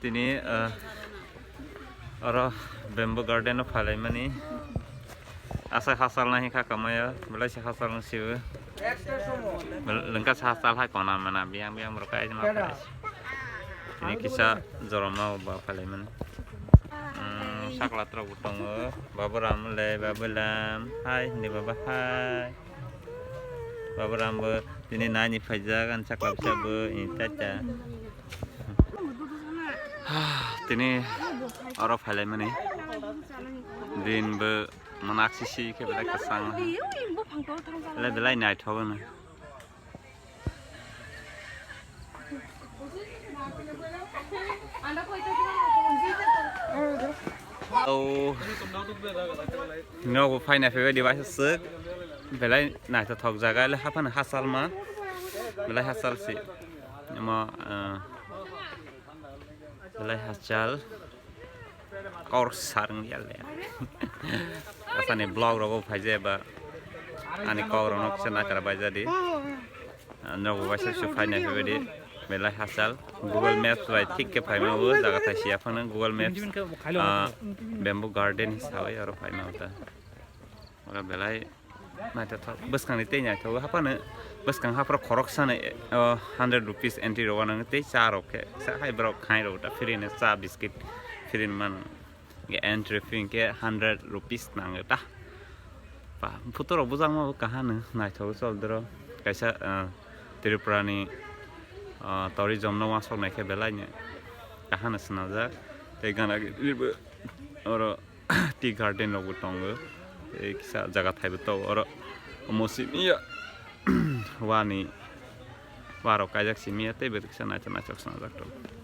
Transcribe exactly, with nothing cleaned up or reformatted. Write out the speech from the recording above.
Tini, ah, oro bamboo garden o phalaimani. Asa hachal nai kha kamaio, belai se hachal no sibo. Bel-, lengka se hachal hai kona mana, biyang biyang borok kai ma phai. Tini kisa joroma ba phalaimani. Hmm, sakla trok bo tongo. Babu Ram le, Babu Ram. Hai, hindi baba, hai. Babu Ram bo tini nai ni phaijak, ani sakla bwsa bo, ini tata. Tini oro phalaimani. Din bo manak sisi khe belai kwchang. Le belai naithok no. O, nogo phaina phaibai di waisa swk. Belai naithothok jaga le haphano hachal ma. Belai hachal si. Omo, ah, belai hachal. Kok sar wngya le. Asani vlog rogo phaije ba ani kok rokno kisa nakara baijadi. Nogo waisa su phaina phaibai di. Belai hachal. Google Maps bai thik khe phaima o jaga thaisi yaphano Google Maps, ah, bamboo garden sawi oro phaima o ta. Oro belai naithothok. Bwskangni tei naithogo. Haphano bwskang haphro khoroksano, o, hundred rupees entry rw nang tei cha rok khe. Sa hai borok khai rw ta free no cha biscuit free man. Ge entry fee khe hundred rupees nango ta. Pa, photo rok bujak ma bo kahano naithogo chol doro. Kaisa, ah, Tripura ni, ah, tourism no wasok nai khe belai no kahano swnamjak. Tei gana oro tea garden rok bo tongo. Tei kisa jaga thai bo tongo oro. Omo simi ya wani wa rok kaijak simi ya tei bo kisa naithok naithok swnamjak tongo.